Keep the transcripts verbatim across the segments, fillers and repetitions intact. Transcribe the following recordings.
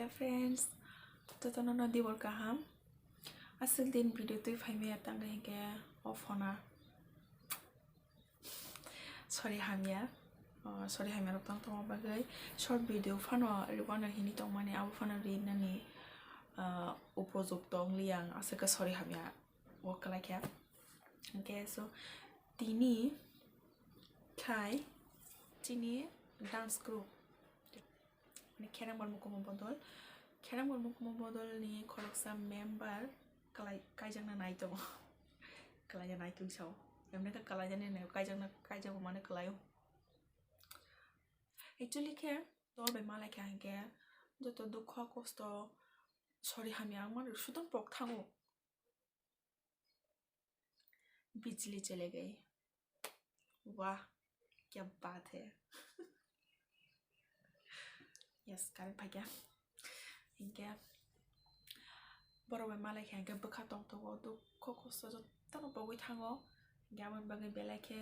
Friends, jotono no dibor kaham. Aswk din video twi phaimaya tangwi hinkhe o phone-a. Sorry hamya. O, sorry hamya rok tong tongma bagwi short video phano rwano hini tongmani abo phano rinani, ah, upojukto wngli ang aswk khe sorry hamya o kwlai khe. Hinkhe so tini khai chini dance group. Mane Kherang Bormung Kumo Bodol, Kherang Bormung Kumo Bodol ni khoroksa member kalai, kaijakna nai tongo. Kalaina nai tong sao. Emne khe kalaina ni nai kaijakna, kaijago mane kalaio. Actually khe dol bai malai kha hinkhe joto dukho kosto sorry hamya wngmani sudom pok thango. Bijli chale gayi. Wah, kya baat hai. Yes, current phaikya. Hinkhe borok bai malai kha hinkhe bwkha tongthogo, dukho kosto jotono pogwi thango. Hinkhe aboni bagwi belai khe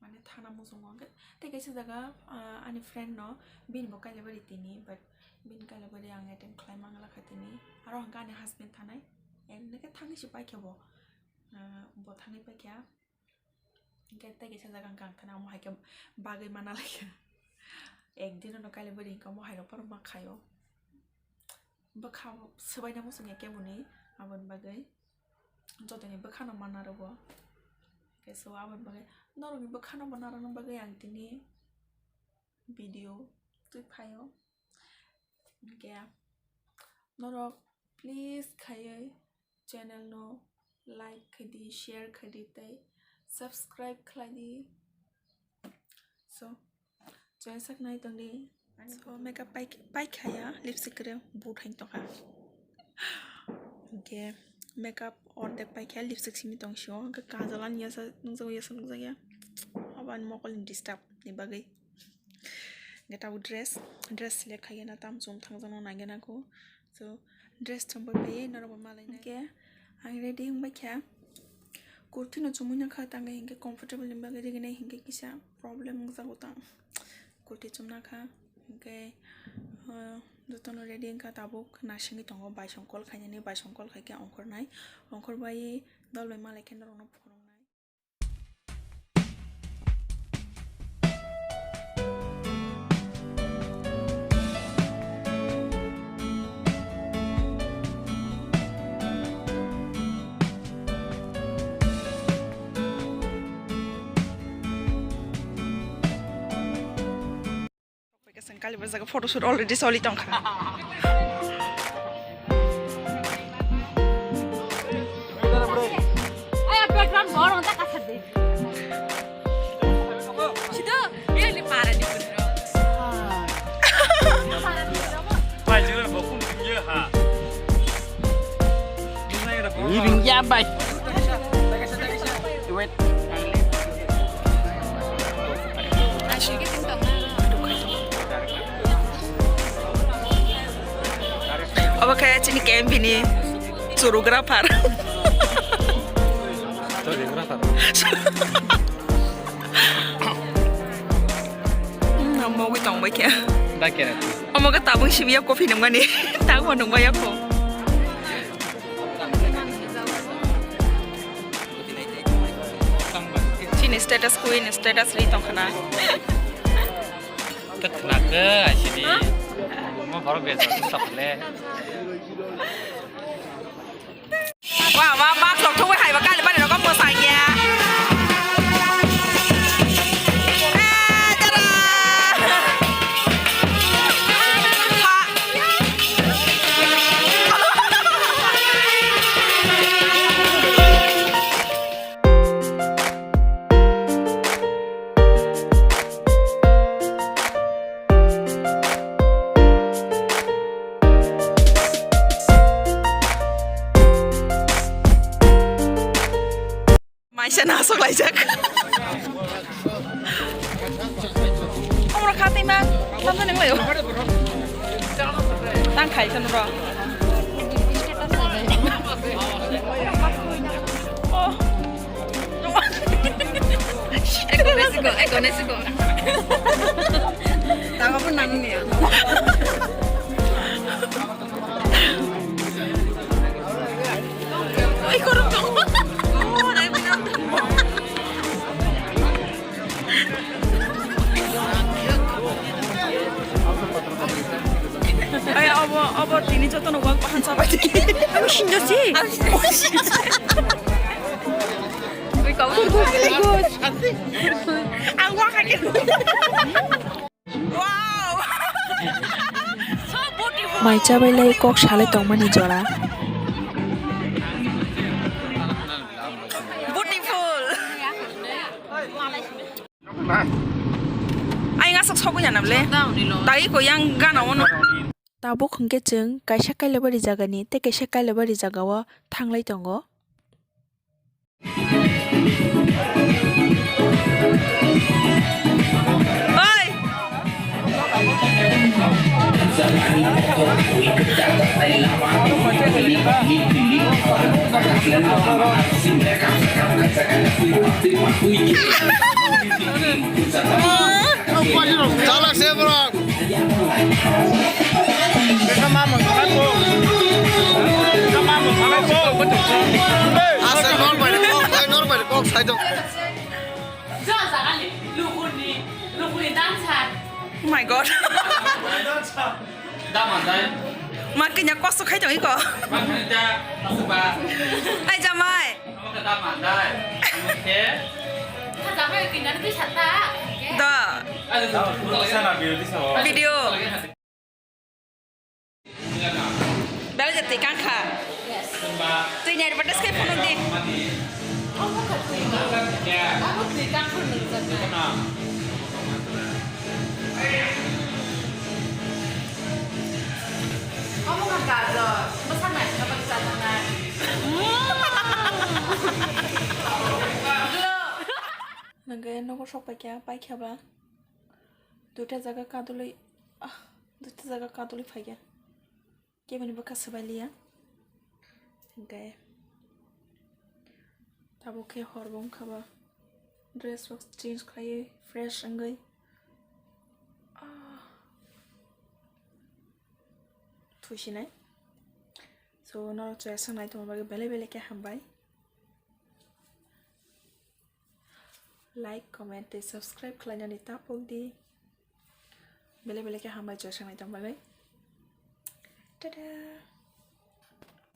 mane thana muchungo. Hinkhe tei kaisa jaga, ah, ani friend no, bini bo Kailabari tini, but bini Kailabari ang attend khlai mangla kha tini. Aro hinkhe ani husband thanai, emne khe thangwi se paikha bo. Ah, bo thangwi paikha. Hinkhe tei kaisa jaga hinkhe ang khna omo hai khe bagwi mana lai kha. Ek din no Kailabari hinkhe omo hai rok phano ma khaio. Bwkha swbaina muchung ya keboni aboni bagwi. Jotoni bwkhano mana rwgo. Khe so aboni bagwi norokni bwkhano bo narwkna bagwi ang tini video twi phaio. Hinkhe norok please khaiwi channel no like khaidi, share khaidi tei subscribe khlaidi. So, joya sak nai tongdi. So, makeup pai, pai khaya, lipstick kwrwi but hai tongkha. Hinkhe makeup ordek pai khaya, lipstick simi tong sio. Hinkhe kajal ani yasa nukjago, yasa nukjakya. Abo ani mokol ni disturb ni bagwi. Hinkhe tabuk dress, dress select khaiya na tam chum thangjakno nangya nangkho. So, dress chumbai phaiwi norokbo malai nai. Hinkhe ang ready wngbai kha. Kurti no chumui nangkha, tangwi hinkhe comfortable ni bagwi riginai hinkhe kisa problem wngjago tang. Kurti chumna kha, hinkhe, uh, jotono ready wngkha tabuk, nasingwi tongo, baisong call khainani, baisong call khaikhe ongkhornai, ongkhorbai dol bai malai khe norokno phunuknai. Kali ba jaga photoshoot already choli tongkha. Aya background bor honta kathar de. Sido, ini para di putro. Ini ringya bai. Wait. Obo khe chini K M P ni choreographer. Choreographer. Hmm, omo wi tong bai khe. Da kere. Omo khe tabung simi ya coffee nungmani. Tabung nungma ya kho. Chini status queen, status ri tong khana. Khna khe asidi. Mo borok besa sap le. Wa, wa, mask rok thogwi hai ba kali bari rok mwsang ya. Ah, tada! Maisa nasok laijak. Omro khatwi ma, tamo nang layo. Tang khai tano ro. Oh. Eko nesigo, eko nesigo. Tama pun nang niya. Ay, abo, abo tini jotono wak bahan sabai. Ang sinjo si. Ang sinjo si. Ui, kau. Ang wak hai. Wow. So beautiful. Mai chabai lai kok salai tongmani jora. Beautiful. Ai ngasok sogwi na nable. Tagi ko yang gana ono. Tabuk hwnkhe chwng kaisa Kailabari jagani tei kaisa Kailabari jagao thanglai tongo. Oi! Chalak se borok. Asa normal kok, normal kok sai dong. Oh my God. Ma kanya kosto khai tong iko. Ai jamai. Da. Video. Belai jatwi kangkha. Yes. Twi ni advertise khai phunuk di. Omo kha twi ma. Abo twi kangkha nung jatwi. Omo kha gajor. Bwsa nai kha bwsa nai. Nangkhe nogo sok paikha, paikha ba. Duita jaga kadulwi, ah, duita jaga kadulwi phaikha. Keboni bwkha swbailiya. Hinkhe tabuk khe hor bo wngkha ba. Dress rok change khlaiwi fresh wngwi. Ah. Thuisinai. So, norok chwraisa nai tongma bagwi belai belai khe hambai. Like, comment tei subscribe khlainani ta pok di. Belai belai khe hambai chwraisa nai tongma bagwi. Tada!